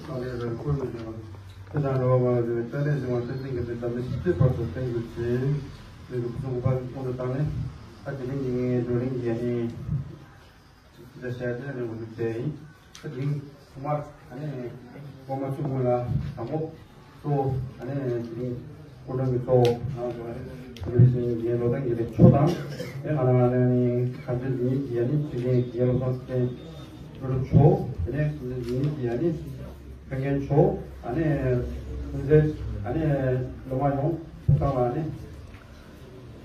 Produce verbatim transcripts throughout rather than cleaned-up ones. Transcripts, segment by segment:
ཏང་ལས་རང་ཁུར་མི་འདུག་དེ་དང་རོགས་པ་རེ་ཏང་ལས་བཟུང་བ་ཏན་ཏན་གྱི་དེ་དམ་པའི་ཆོས་བར་དུ་བསྟན་དགོས་ཚེ། མི་རུ་གསུང་པར་གསུང་དུ་བཏང་ནས། ཨ་དེ་རིང་གི་ངའི་བགྲོ་གླེང་གི་ཨ་ནི། ཅི་ལྟར་བཤད་དེ་ནི་འོ་དེ་ཡིན། ཨ་དེ་རིང་ཐོག་མར་ཨ་ནི་སློབ་མ་ཚོ་སྔོན་ལ་དང་པོ་གཙོ་བོ་ཨ་ནི་དེ་རིང་སྐུ་མགྲོན་གྱི་གཙོ་བོ་ང་ཚོ་ཨ་ནི་དེ་རིང་རྒན་བློ་བཟང་དགེ་ལེགས་མཆོག་དང་། དེ་ང་རང་ཨ་ནི་ག་ཚོད་འདི་ཉིད་ཀྱི་ཨ་ནི་ཕྱི་རྒན་རྒན་བློ་བཟང་སེང་ལོ་མཆོག་དེ་ནས་འདི་ཉིད་ཀྱི་ཨ་ནི་ཕན་རྒན་མཆོག་ཨ་ནི་ཁུན་ཚེ་ཨ་ནི་སློབ་མ་ཡོངས་ཐོག་ཐང་ལ་ཨ་ནི།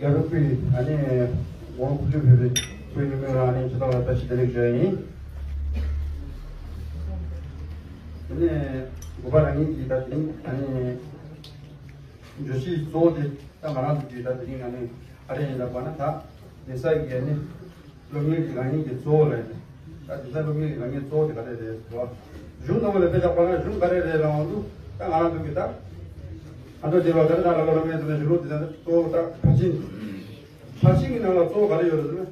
རྒྱལ་བའི་སྐུའི་ཨ་ནི་ངོ་བོ་ཁུ་ཚུར་ཕུལ་བའི་སྐུའི་ཉིན་མོའི་ཨ་ནི་ཆུ་ཚོད་ལ་བཀྲ་ཤིས་བདེ་ལེགས་ཞུ་ཡ་ཡིན། དེ་ནས་དགོན་པ་རང་ཉིད་ཀྱི་ད་དེ་རིང་ཨ་ནི་བརྗོད་གཞི་གཙོ་བོ་དེ་ད་ང་རང་ཚོ་གི་ད་དེ་རིང་ཨ་ནི་ཨ་རེ་ཡིན་ལབ་པ་ན་ད་གདན་ས་གི་ཨ་ནི་སློབ་གཉེར་གྱི་ལག་ལེན་གྱི་གཙོ་བོ་ལ་ཡིན། ད་གདན་ས་སློབ་གཉེར་གྱི་ལག་ལེན་གཙོ་བོ་དེ་ག་རེ་རེད་ཟེར་བ། གཞུང་ལྟ་བུ་ལ་དཔེ་ཆ་བཀོད་ན་གཞུང་ག་རེ་རེད་ལབ་འོང་དུས་ད་ང་རང་ཚོ་གི་ད། ཨ་མདོ་སྡེ་པ་དེ་ལ་ལ་ལ་མེད་དུ་ན་གཞུང་ལུགས་དེ་ཚོ་གཙོ་བོ་ད་ཕར་ཕྱིན། ཕར་ཕྱིན་གྱི་ནང་ལ་གཙོ་བོ་ག་རེ་ཡོད་རེད་ཟེར་ན།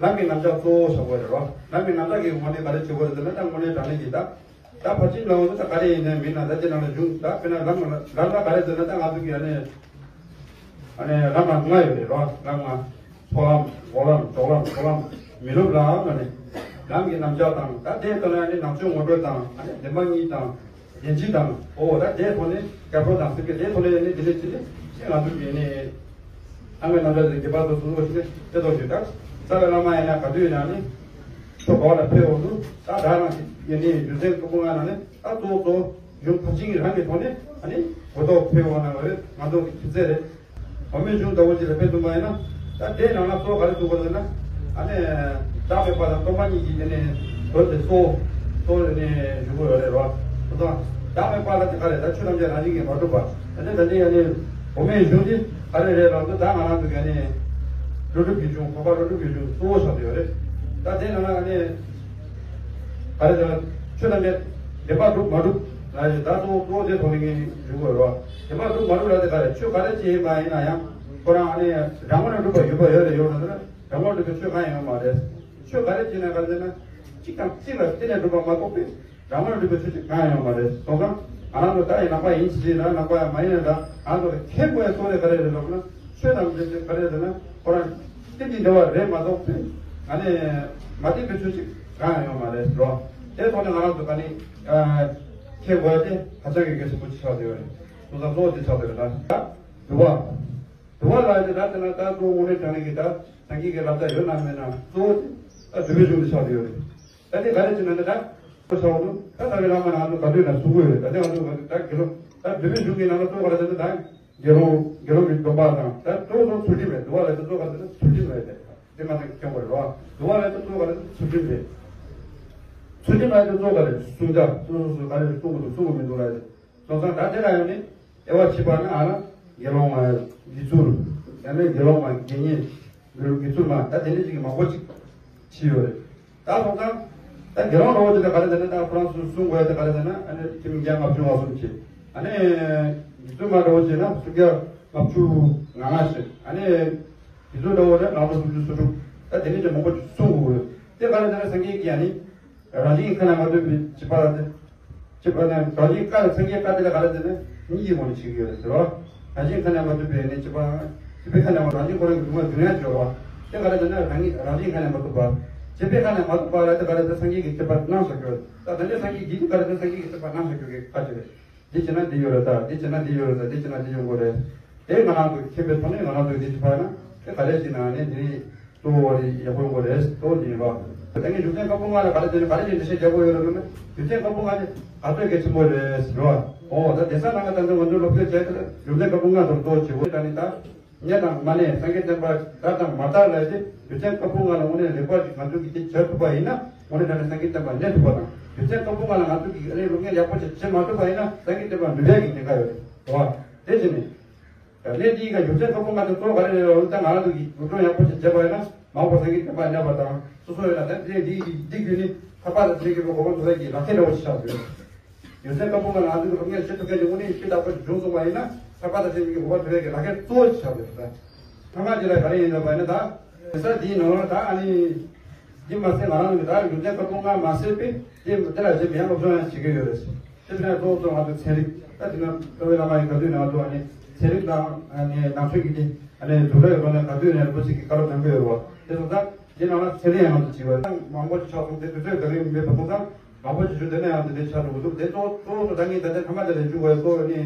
ལམ་གྱི་རྣམ་གཞག་གཙོ་བོ་བྱ་དགོས་རེད་བ། ལམ་གྱི་རྣམ་གཞག་གི་ངོས་ནས་ག་རེ་བྱེད་དགོས་རེད་ཟེར་ན་ད་དངོས་གནས་དྲང་གནས་ཀྱི་ད། ད་ཕར་ཕྱིན་ལ་འོང་དུས་ད་ག་རེ་ཡིན་ནའི་མིན་ན་ད་ཅི་ནང་ལ་གཞུང་ད་དཔེར་ན་ལམ་ལམ་ལ་ག་རེ་ཟེར་ན་ད་ང་ཚོ་གི་ཨ་ནི། ཨ་ནི་ལམ་ལ་ལྔ་ཡོད་རེད་བ། ལམ་ལྔ། ཚོགས་ལམ། འགོག་ལམ། འཇོག་ལམ། འཕྲོག་ལམ། མི་སློབ་ལམ་ཨ་ནི། ལམ་གྱི་རྣམ་གཞག་དང་ད་དེའི་ཐོག་ནས་ཨ་ནི་ནང་ཆོས་ངོ་སྤྲོད་དང་ཨ་ནི་བདེན་པ་གཉིས་དང་། བདེན་བཞི་དང་། འོ་ད་དེའི་ཐོག་ནས་སྐྱབས་འགྲོ་དང་སེམས་བསྐྱེད་དེའི་ཐོག་ནས་ཨ་ནི་དེ་ནས་ཅི་ནས་ང་ཚོ་གི་ནི། ཨ་མའི་རྣམ་གཞག་དེ་རྒྱས་པར་དུ་གསུང་རོགས་ཞེས་ནས་དེ་ཐོག་ཞུས་ད། རྩ་བའི་བླ་མ་ཡིན་ན་ག་དུས་ཡིན་ན་ནི། ཆོས་ག་བ་ལ་ཕེབས་འོང་དུས་ད་ད་རང་ཡིན་ནི་རྒྱུ་མཚན་ཁུ་པོ་ང་ན་ནི་ད་གཙོ་བོ་གཙོ་བོ། གཞུང་ཕར་ཕྱིན་གྱི་རང་གི་ཐོག་ནས་ཨ་ནི་གོ་རྟོགས་འཕེལ་བ་ན་རེད། ང་ཚོ་གི་ཁྱིམ་མཚེས་རེད། འོ་མའི་གཞུང་ལྟ་བུ་ཅིག་ལ་ཕེབས་ཐུབ་པ་ཡིན་ན། ད་དེའི་ནང་ལ་གཙོ་བོ་ག་རེ་འདུག་གོ་ཟེར་ན། ཨ་ནི། བདག་མེད་པ་དང་སྟོང་པ་ཉིད་ཀྱི་དེ་ནས་བོད་དེ་གཙོ་བོ་གཙོ་བོ་ནས་ཞུ་དགོས་ཡོད་རེད་རོ། དེ་དང་བདག་མེད་པ་ལ་དེ་ག་རེ་ད་ཆོས་ཐམས་ཅད་རང་བཞིན་གྱིས་མ་གྲུབ་པ། ད་ནི་ད་ནི་ཨ་ནི། འོ་མའི་གཞུང་འདི་ག་རེ་རེད་ལབ་དུས་ད་ང་རང་ཚོ་གི་ཨ་ནི། ཀླུ་སྒྲུབ་ཀྱི་གཞུང་འཕགས་པ་ཀླུ་སྒྲུབ་ཀྱི་གཞུང་གཙོ་བོ་ཆགས་བསྡད་ཡོད་རེད། ད་དེ་ནང་ལ་ཨ་ནི། ག་རེ་ཟེར་ན། ཆོས་ཐམས་ཅད་བདེན་པར་གྲུབ་མ་གྲུབ་ལ་ཡི་ད་གཙོ་བོ་གཙོ་བོ་དེ་ཐོག་ནས་ངས་ཞུ་དགོས་རེད་བ། བདེན་པར་གྲུབ་མ་གྲུབ་ལ་དེ་ག་རེ་ཆོས་ག་རེ་ཅིག་ཡིན་པ་ཡིན་ན་ཡང་ཁོ་རང་ཨ་ནི་རང་ངོས་ནས་གྲུབ་པ་ཡོད་པ་ཡོད་རེད། ཡོད་ན་ཟེར་ན་རང་ངོས་ནས་གྲུབ་པའི་ཆོས་གང་ཡང་ཡོད་མ་རེད། ཆོས་ག་རེ་ཅིག་ན་ག་རེ་ཟེར་ན་གཅིག་དང་གཅིག་ལ་བརྟེན་ནས་གྲུབ་པ་མ་གཏོགས་པའི་རང་ངོས་ནས་གྲུབ་པའི་ཆོས་ཅིག་གང་ཡང་ཡོད་མ་རེད། སོང་ཙང་ང་རང་ཚོ་ད་ཡིན་ནག་པ་ཡིན་ཕྱིན་ན་ནག་པ་ཡང་མ་ཡིན་ན་ད་ང་ཚོ་ལ་མཁྱེན་དགོས་ཡ་གཙོ་བོ་དེ་ག་རེ་རེད་ལབ་ན། ཆོས་རྣམས་ཀྱི་ག་རེ་ཟེར་ན་ཁོ་རང་རྟེན་གྱི་འབྲེལ་བ་རེད་མ་གཏོགས་པའི་ཨ་ནི་མ་བརྟེན་པའི་ཆོས་ཅིག་གང་ཡང་ཡོད་མ་རེད་རོ། དེ་ཐོག་ནས་ང་རང་ཚོ་ག་ནི་མཁྱེན་དགོས་ཡ་དེ་ཧ་ཅང་གི་གལ་ཆེན་པོ་ཅིག་ཆགས་བསྡད་ཡོད་རེད། སོང་ཙང་གཙོ་བོ་དེ་ཆགས་བསྡད་ཡོད་རེད། ད་དུ་བ། དུ་བ་ལ་དེ་ད་དེ་ན་ད་གཙོ་བོ་དངོས་གནས་དྲང་གནས་ཀྱི་ད་སངས་རྒྱས་ཀྱི་བསླབ་བྱ་ཡོད་ན་མེད་ན་གཙོ་བོ་དེ་ད་དུ་བའི་གཞུང་དེ་ཆགས་བསྡད་ཡོད་རེད། ད་དེ་ག་རེ་བྱས་ན་འདི་ལྟར་ཁོ་ཚོ་ད་ལྟ་བའི་བླ་མ་ང་ཚོ་ག་དུས་ན་གསུང་གི་ཡོད། ད་ལྟ་ང་ཚོ་ད་དགེ་སློང་ད་འདུལ་བའི་གཞུང་གི་ནང་ལ་གཙོ་བོ་ག་རེ་ཟེར་ན་ད་དགེ་སློང་དགེ་སློང་གི་སྡོམ་པ་དང་ད་གཙོ་བོ་ཚུལ་ཁྲིམས་རེད། འདུལ་བ་ལ་གཙོ་བོ་ག་རེ་ཟེར་ན་ཚུལ་ཁྲིམས་རེད། དེ་མ་ཚང་གི་སྐྱོན་པ་རེད་བ། འདུལ་བ་ལ་གཙོ་བོ་ག་རེ་ཟེར་ན་ཚུལ་ཁྲིམས་རེད། ཚུལ་ཁྲིམས་ལ་གཙོ་བོ་ག་རེ་གསུང་བྱ་སོ་སོ་སོ་ག་རེ་གསུང་དགོས་འདུག་གསུང་དགོས་མི་འདུག་ལ་རེད། སོང་ཙང་ད་དེ་ལ་ཡང་ནི་དབྱེ་བ་ཕྱེ་བ་ན་ཨ་ན་དགེ་སློང་མ་དགེ་ཚུལ་ཡང་ན་དགེ་སློང་མ་དགེ་བསྙེན་དགེ་སློང་དགེ་ཚུལ་མ་ད་དེ་འདྲ་ཅིག་གི་མང་པོ་ཅིག་ཕྱེ་ཡོད་རེད། ད་སོང་ཙང་ད་དགེ་སློང་འདྲ་བོ་དེ་ལ་ག་རེ་ཟེར་ན་ད་ཁོ་རང་ཚོས་གསུང་དགོས་ཡ་དེ་ག་རེ་ཟེར་ན་ཨ་ནི་ཁྱིམ་བརྒྱ་ལྔ་བཅུ་ང་གསུམ་བྱས། ཨ་ནི་དགེ་ཚུལ་མ་འདྲ་བོ་བྱས་ན་སུམ་བརྒྱ་ལྔ་བཅུ་ང་ལྔ་བྱས། ཨ་ནི་དགེ་ཚུལ་འདྲ་བོ་རེད་ནང་དུ་སུམ་ཅུ་སོ་དྲུག་ད་དེ་འདྲ་ཅིག་མང་པོ་ཅིག་གསུང་དགོས་རེད། དེ་ག་རེ་ཟེར་ན་སངས་རྒྱས་ཀྱིས་ཨ་ནི། རང་བཞིན་ཁ་ནས་མ་ཐོན་པའི་བྱིས་པ་ལ་དེ། བྱིས་པ་ནི་རང་བཞིན་ཀ་ལ་སངས་རྒྱས་བཀའ་དེ་ལ་ག་རེ་ཟེར་ན་གཉིས་ཀྱི་ངོ་ནས་བྱེད་ཀྱི་ཡོད་རེད་ཟེར་བ། རང་བཞིན་ཁ་ནས་མ་ཐོན་པའི་ནི་བྱིས་པ། བྱིས་པའི་ཁ་ནས་མ་རང་བཞིན་ཁོ་རང་གི་སྡུག་བསྔལ་སྡུག་བསྔལ་སྦྱོར་བ། དེ་ག་རེ་ཟེར་ན་རང་ཉིད་རང་བཞིན་ཁ་ནས་མ་ཐོན་པ། བྱིས་པའི་ཁ་ནས་མ་ཐོན་པ་ལ་དེ་ག་རེ་ཟེར་སངས་རྒྱས་ཀྱི་བསྟན་པ་གནང་བཞག་གི་ཡོད། ད་ད་ནི་སངས་རྒྱས་ཀྱིས་དེ་ག་རེ་ཟེར་སངས་རྒྱས་ཀྱི་བསྟན་པ་གནང་བཞག་གི་ཁ་ཅིག་རེད། འདི་བྱས་ན་འདི་ཡོད་རེད་ད། འདི་བྱས་ན་འདི་ཡོད་རེད་ད། འདི་བྱས་ན་འདི་ཡོང་གི་རེད། དེ་ང་རང་ཚོ་མཁྱེན་པའི་ཐོག་ནས་ང་རང་ཚོས་འདི་ཅིག་ཕར་ན་དེ་ག་རེ་ཞིག་ན་ནི་འདི་ནི་གཙོ་བོ་རེད་ཡག་པོ་ཡོང་གི་རེད་གཙོ་བོ་འདི་ཡིན་རོགས། ད་ངས་རྒྱུ་མཚན་བཀའ་པོད་ལྔ་ལ་ག་རེ་བྱས་ནས་ག་རེ་ཞིག་འགྲེལ་བཤད་རྒྱག་དགོས་ཡོད་རེད་ལབ་ན་རྒྱུ་མཚན་བཀའ་པོད་ལྔ་དེ་ག་ཚོད་གལ་ཆེན་པོ་རེད་ཟེར་རོ། ཨོ་ད་དེང་སང་ནང་ལ་ད་ལྟ་ང་ཚོའི་སློབ་དཔོན་བྱས་ཏེ་རྒྱུ་མཚན་བཀའ་པོད་ལྔ་དང་གཙོ་བོ་བྱེད་དགོས་ད་ནི་ད། གནས་དང་མ་གནས་སངས་རྒྱས་བསྟན་པ་དར་དང་མ་དར་ལ་ཡང་རྒྱུ་མཚན་བཀའ་པོད་ལྔ་ལ་དངོས་གནས་ལེགས་པར་གྱིས་ང་ཚོས་ཀྱིས་དེ་བྱ་ཐུབ་པ་ཡིན་ན་དངོས་གནས་དྲང་གནས་སངས་རྒྱས་བསྟན་པ་གནས་ཐུབ་པ་དང་རྒྱུ་མཚན་བཀའ་པོད་ལྔ་ལ་ང་ཚོས་ཀྱིས་ཨ་ནི་སློབ་གཉེར་ཡག་པོ་ཞིག་བྱེད་མ་ཐུབ་པ་ཡིན་ན་སངས་རྒྱས་བསྟན་པ་ནུབ་ཡག་གི་ཉེན་ཁ་ཡོད་རེད་བ། དེ་བྱས་ནས། གནས་འདིའི་ཀ་རྒྱུ་མཚན་བཀའ་པོད་ལྔ་དེ་གཙོ་བོ་ག་རེ་རེད་ལབ་ན་ད་ང་རང་ཚོ་གིས་འགྲོ་སོང་ཡག་པོ་ཞིག་བྱས་པ་ཡིན་ན་མ་འོངས་པ་སངས་རྒྱས་བསྟན་པ་གནས་པ་དང་སོ་སོ་ཡོད་ན་ད་གནས་འདིའི་གི་འདི་བརྒྱུད་ནས་ཐར་པ་དང་ཐེག་པའི་གོ་འཕང་ཐོབ་ཡག་གི་ལག་ཁྱེར་འདྲ་བོ་ཞིག་ཆགས་ཡོད། རྒྱུ་མཚན་བཀའ་པོད་ལྔ་ལ་ང་ཚོས་སློབ་གཉེར་བྱེད་ཐུབ་མཁན་གྱི་དངོས་གནས་སྤྱི་དང་པོ་ཞིག་བྱུང་སོང་བ་ཡིན་ན་ཐར་པ་དང་ཐེག་པའི་གོ་འཕང་ཐོབ་ཡག་གི་ལག་ཁྱེར་གཙོ་བོ་ཞིག་ཆགས་ཡོད་ཟེར། ཐ་མ་དེ་ལ་ག་རེ་ཡིན་ལབ་པ་ཡིན་ན་ད་དེང་སང་འདིའི་ནང་ལོགས་ལ་ད་ཨ་ནི་འདི་མ་ཟད་ང་རང་གི་ད་རྒྱུ་མཚན་བཀའ་པོད་ལྔ་མ་ཟད་པའི་དེ་དེ་ལ་གཞན་པའི་ཡང་སློབ་སྦྱོང་ཡང་བྱེད་ཀྱི་ཡོད་རེད། དེ་ནས་གཙོ་བོ་གཙོ་ང་ཚོ་ཚན་རིག་ད་དེ་ནས་རྩ་བའི་བླ་མ་ཡི་ག་དུས་ནས་ང་ཚོ་ཨ་ནི་ཚན་རིག་དང་ཨ་ནི་ནང་ཆོས་ཀྱི་དེ་ཨ་ནི་འཛུགས་གྲྭ་ཡོད་པ་ནས་ག་དུས་ནས་རིན་པོ་ཆེ་གི་བཀའ་སློབ་གནང་གི་ཡོད་རེད་བ། དེ་སོང་ཙང་དེ་ནང་ལ་ཚན་རིག་ཡང་ང་ཚོ་བྱེད་དགོས་ད་མང་པོ་ཞིག་ཆགས་སོང་། དེ་དུས་ཚོད་ག་རེ་མེད་པ་སོང་ཙང་མང་པོ་ཞིག་ཞུ་དེ་ནས་ཡང་དེ་འདྲའི་ཆགས་འགྲོ་གི་འདུག་དེ་གཙོ་གཙོ་བོ་གཙོ་ད་ངས་ད་ལྟ་ཐ་མ་དེ་ལས་འཇུག་པའི་གཙོ་བོ་ནི།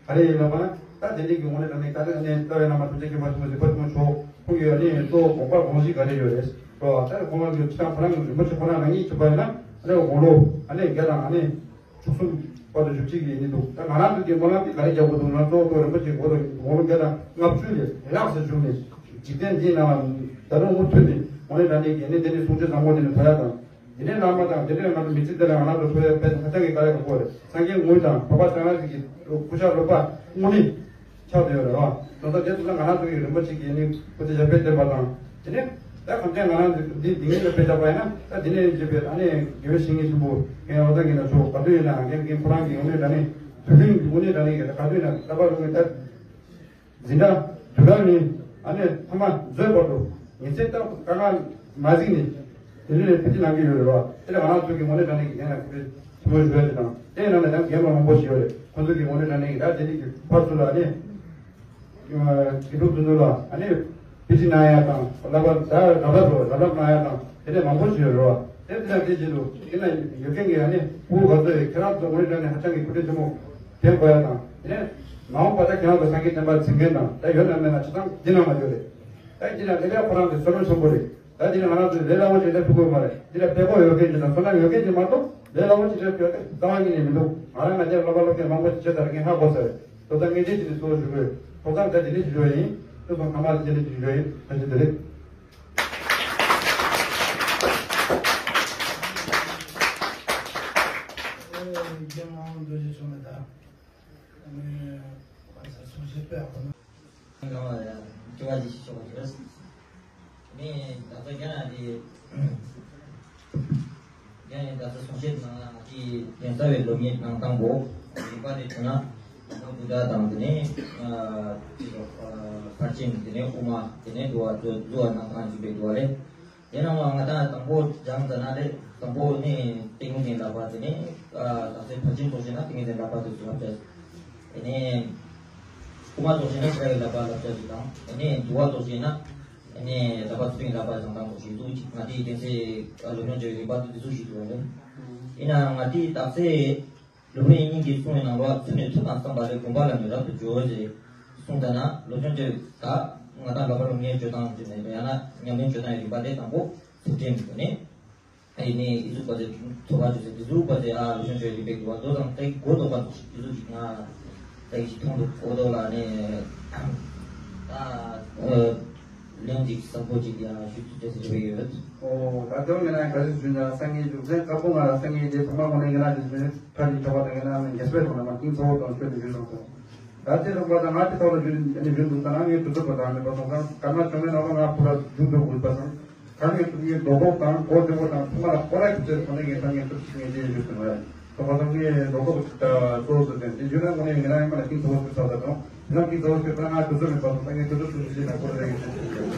ག་རེ་ཡིན་ལབ་ན། ད་དེ་འདྲའི་གི་ངོ་ནས་དྲང་གནས་ད་ལྟ་ནས་རྩ་བའི་བླ་མ་དྲུང་ཆེ་མཁན་པོ་ཆེན་པོ་རིག་པ་ཆེན་པོ་མཆོག་ཁོང་གི་ཨ་ནི་གཙོ་བོ་དགོངས་པ་དགོངས་གཞི་ག་རེ་ཡོད་རེད་ལབ་པ། ད་ཁོང་རང་གི་ཕྱི་ནང་ཁོ་རང་གི་རིན་པོ་ཆེ་ཁོ་རང་རང་ཉིད་ཐུབ་པ་ཡིན་ན་ཨ་ནི་དགུང་ལོ་ཨ་ནི་བརྒྱ་དང་ཨ་ནི་བཅུ་གསུམ་བར་དུ་བཞུགས་བྱེད་ཀྱི་ཡིན་འདུག་ད་ང་རང་ཚོ་གི་སྨོན་ལམ་དེ་ག་རེ་རྒྱག་དགོས་འདུག་ན། གཙོ་བོ་གཙོ་རིན་པོ་ཆེ་དགུང་ལོ་དགུང་ལོ་བརྒྱ་དང་ལྔ་བཅུ་ལས་རི་ལགས་སུ་བཞུགས་ནས་འཇིག་རྟེན་འདིའི་ནང་ལ་ད་རུང་མུ་མཐུད་ནས་ངོ་ནས་དྲང་གནས་ཀྱི་ཨ་ནི་དེ་ནས་གསུང་ཆོས་བཟང་པོ་དེ་ནས་ཐོས་ཡ་དང་། དེ་ནས་བླ་མ་དང་དེ་ནས་ང་ཚོ་མི་ཚེ་འདི་ལ་ང་རང་ཚོ་ཐོབ་ཡ་དཔེ་ཧ་ཅང་གི་དཀའ་ལས་ཁག་པོ་རེད། སངས་རྒྱས་དངོས་དང་འཕགས་པ་སྤྱན་རས་གཟིགས་ཀྱི་སྐུ་ཤ་རོགས་པ་དངོས་གནས་ཆགས་བསྡད་ཡོད་རེད་བ། དོན་དག་དེ་ཚོ་ལ་ང་རང་ཚོ་གི་རིན་པོ་ཆེ་གི་ནི་སྐུ་ཚེ་ཞབས་པད་བརྟན་པ་དང་། དེ་ནས་ད་གང་ལྟར་ང་རང་ཚོ་འདི་འདི་ངེས་ལ་དཔེ་བཞག་པ་ཡིན་ན་ད་དེ་ནས་བརྗོད་པའི་ཨ་ནི་དགེ་བའི་བཤེས་གཉེན་ཆེན་པོ་ངའི་འོ་ད་ངེད་ན་ཆོག་ག་དུས་ཡིན་ན་ངས་ངས་ཁོ་རང་གི་དངོས་གནས་དྲང་གནས་དུས་རྒྱུན་གྱི་དངོས་གནས་དྲང་གནས་ཀྱི་ག་དུས་ཡིན་ན་ད་བར་དུ་ངས་ད། འཛིན་གྲྭ་དུས་རབས་ནི་ཨ་ནི་ཐ་མ་རྫོགས་བར་དུ་ཉིན་མཚན་ལྟར་དཀའ་ངལ་མ་གཟིགས་ནས་དེ་འདྲ་ལས་ཕུལ་ལང་གི་ཡོད་རེད་བ། དེ་ལ་ང་རང་ཚོ་གི་དངོས་གནས་དྲང་གནས་ཀྱི་ངས་ལ་ཁུ་རེ་ཆེན་པོ་ཞུ་ཡ་དེ་དང་དེའི་ནང་ནས་ཡང་རྒན་པ་མང་པོ་ཞིག་ཡོད་རེད། ཁོང་ཚོ་གི་དངོས་གནས་དྲང་གནས་ཀྱི་ད་དེ་འདྲ་གི་ཕར་ཚུར་ལ་ཨ་ནི་དགེ་ཕྲུག་ཚོ་ཚོ་ལ་ཨ་ནི་དཔེ་ཁྲིད་གནང་ཡ་དང་ལབ་པ་ད་རབ་རབ་རོ་རབ་རབ་གནང་ཡ་དང་དེ་འདྲ་མང་པོ་ཞིག་ཡོད་རེད་བ། དེ་དེ་དང་དེ་བཞིན་དུ་དེ་ན་ཡོད་མཁན་གྱི་ཨ་ནི་ཕྲུ་གུ་ག་ཚོད་ཡོད་ཁྱེད་རང་ཚོ་དངོས་གནས་དྲང་གནས་ཧ་ཅང་གི་ཐུགས་རྗེ་ཆེན་པོ། དེ་གོ་ཡ་དང་། དེ་ནས་མ་འོངས་པ་ད་ཁྱེད་རང་ཚོ་སངས་རྒྱས་བསྟན་པ་འཛིན་མཁན་དང་ད་ཡོད་ན་མེད་ན་ཆ་ཚང་འདི་ནང་ལ་ཡོད་རེད། ད་འདི་ན་ལས་ཀ་ཁོ་རང་ཚོའི་བསོད་ནམས་ཆེན་པོ་རེད། ད་འདི་ན་ང་རང་ཚོའི་ལས་སླ་བོ་ཞིག་ལས་ཐུབ་ཀྱི་མ་རེད། འདི་ལ་ཕན་ཐོགས་ཡོད་མཁན་ཅིག་དང་བསོད་ནམས་ཡོད་མཁན་ཅིག་མ་གཏོགས་ལས་སླ་བོ་ཅིག་ལས་ཕན་ཐོགས་རྩ་བ་ཉིད་ནས་མི་འདུག་ང་རང་ང་རྒྱལ་སློབ་པ་སློབ་ཆེན་མང་པོ་ཞིག་བྱས་ཚར་མཁན་ཧ་གོ་ཚར་རེད། ཐོག་མཐའ་ངེས་ཅན་ཅིག་ནས་གཙོ་བོ་ཞུ་དགོས། ཐོག་མཐའ་ད་འདི་ནས་ཅིག་ཞུ་བ་ཡིན། ཐུགས་སོང་ཐ་མ་འདི་ནས་ཅིག་ཞུ་བ་ཡིན། བཀྲ་ཤིས་བདེ་ལེགས། རྒྱལ་དབང་རྡོ་རྗེ་འཆང་ལ་ད། ཨ་ནི་གསུང་བཤད་དཔེ་ཡག་པོ་གནང་། གང་ལ་ཡང་དྲི་བ་ཅིག་ཞུ་ཆོག་པ་ཞིག་རེད། ནི་ད་ལྟ་རྒྱ་ནག་དེ་རྒྱ་ནས་ད་ལྟ་གསུང་བཤད་ནང་ང་ཅི་གདན་ས་བའི་སློབ་གཉེར་གནང་སྟངས་པོ་རིམ་པ་དེ་བྱུང་ན་ད་ལྟ་བུདྡྷ་དང་དེ་ནས་ཅི་ལོ་ཕར་ཕྱིན་དེ་ནས་དབུ་མ་དེ་ནས་འདུལ་བ་འཛུལ་བ་གནང་སྟངས་ཅིག་པའི་འདུལ་བ་རེད། དེ་ནང་ལ་ང་དང་དང་པོ་སྦྱངས་ཙ་ན་རེད། དང་པོ་ནི་ཏིང་ངེ་འཛིན་ལབ་པ་དེ་ནི་ཨ་ད་ཚེ་ཕར་ཕྱིན་ཐོག་བྱས་ན་ཏིང་ངེ་འཛིན་ལབ་པ་དེ་ཚོ་ལབ་བྱ། དེ་ནས་དབུ་མ་ཐོག་བྱས་ན་ཤེས་རབ་ཀྱི་བསླབ་པ་ལབ་བྱ་ཞིག་དང་། དེ་ནས་འདུལ་བ་ཐོག་བྱས་ན་དེ་ནས་ལབ་པ་ཚུལ་ཁྲིམས་ལབ་པ་བྱང་ཐང་ཐོག་བྱས་འདུག་ཅིག་ང་དེའི་གདན་སའི་ཨ་སློབ་སྦྱོང་བྱ་བའི་རིམ་པ་དེ་དེ་ཚོ་ཞིག་འདུག་རེད། ཡིན་ནའང་ང་དེའི་རྟགས་གསལ། སློབ་དཔོན་དབྱིག་གཉེན་གྱིས་གསུངས་པའི་ནང་ལོགས་ཚུལ་ནི་ཐུབ་དང་བསམ་པ་ལས་སྒོམ་པ་ལ་ནི་རབ་ཏུ་སྦྱོར་ཞེས་གསུངས་ད་ན་སློབ་སྦྱོང་བྱ་བའི་ད་ང་དང་ལབ་པ་སློབ་གཉེར་སྤྱོད་སྟངས་ཅིག་ནས་ཡང་ན་ཉམས་ལེན་སྤྱོད་སྟངས་ཡོད་རིམ་པ་དེ་དང་པོ་ཚུལ་ཁྲིམས་དེ་ནས་ཨ་ཡིན་ནི་ཨི་ཟུག་པ་ཚེ་ཐོབ་པ་ཅོ་ཚེ་དེ་ཟུག་པ་ཚེ་ཨ་སློབ་སྦྱོང་བྱ་བའི་རིམ་པའི་འདུལ་བ་མདོ་དང་ཏའི་གོ་ལྡོག་པ་ཨི་ཟུག་ཅིག་ང་ཏའི་ཞིག་མཐོང་འདུག་གོ་ལྡོག་ལ་ནས་ད་ཨ་གླེང་ཅིག་བཟང་པོ་ཅིག་ཡང་ཞུ་ཚུལ་ཅེས་ཟེར་བའི་ཡོད། ཨོ་ད་དེ་བ་ངས་ན་ག་རེ་ཞུ་ན་སངས་རྒྱས་བཞུགས་མཚན་དཀར་པོ་ང་ལ་སངས་རྒྱས་དེ་ཚང་མ་ངོ་ནས་ངས་ན་དེ་ཞུ་ཕ་ནི་ཁྱོ་ག་དང་ངས་ན་ནི་རྒྱས་པའི་ཐོག་ནས་མ་ཀིང་ཚོ་བོ་དང་ཤོད་དེ་ཞུ་སོང་ཚོ། ད་དེ་རོགས་པ་དང་ང་དེ་ཐོག་ལ་ཞུ་ནི་ཞུ་འདུག་ད་ང་ངས་དུས་ཚོད་པ་དང་མེད་པ་སོང་ཙང་སྐར་མ་བཅོ་ལྔའི་ནང་ལ་ང་ཕུ་ར་རྒྱུག་འགྲོ་དགོས་པ་སོང་། ད་ངས་དུ་ངས་རྡོག་རྡོག་དང་གོ་བདེ་བོ་དང་ཚང་མ་ལ་ཁོ་ར་གི་ཚོད་ཁོ་ནས་ངས་ད་ངས་དུ་ཞིག་ངས་དེ་ཞུ་ཟིན་བ་ཡ། ད་ཁོ་ཚང་ངས་རྡོག་རྡོག་གི་ཚོད་ཚོད་དེ་དེ་ཞུ་ན་ཁོ་ནས་ངས་ན་ཡང་མ་ལ་ཀིང་ཚོ་བོ་ཚོད་ཚོད་དང་། ཡང་གི་ཚོ་སྐྱོད་པ་ང་དུ་ཚོད་མེད་པ་སོང་ད་ངས་དུ་ཚོད་ཚོད་ཞིག་ན་ཁོ་རེ་རེ་གི་ཚོད་ཚོད།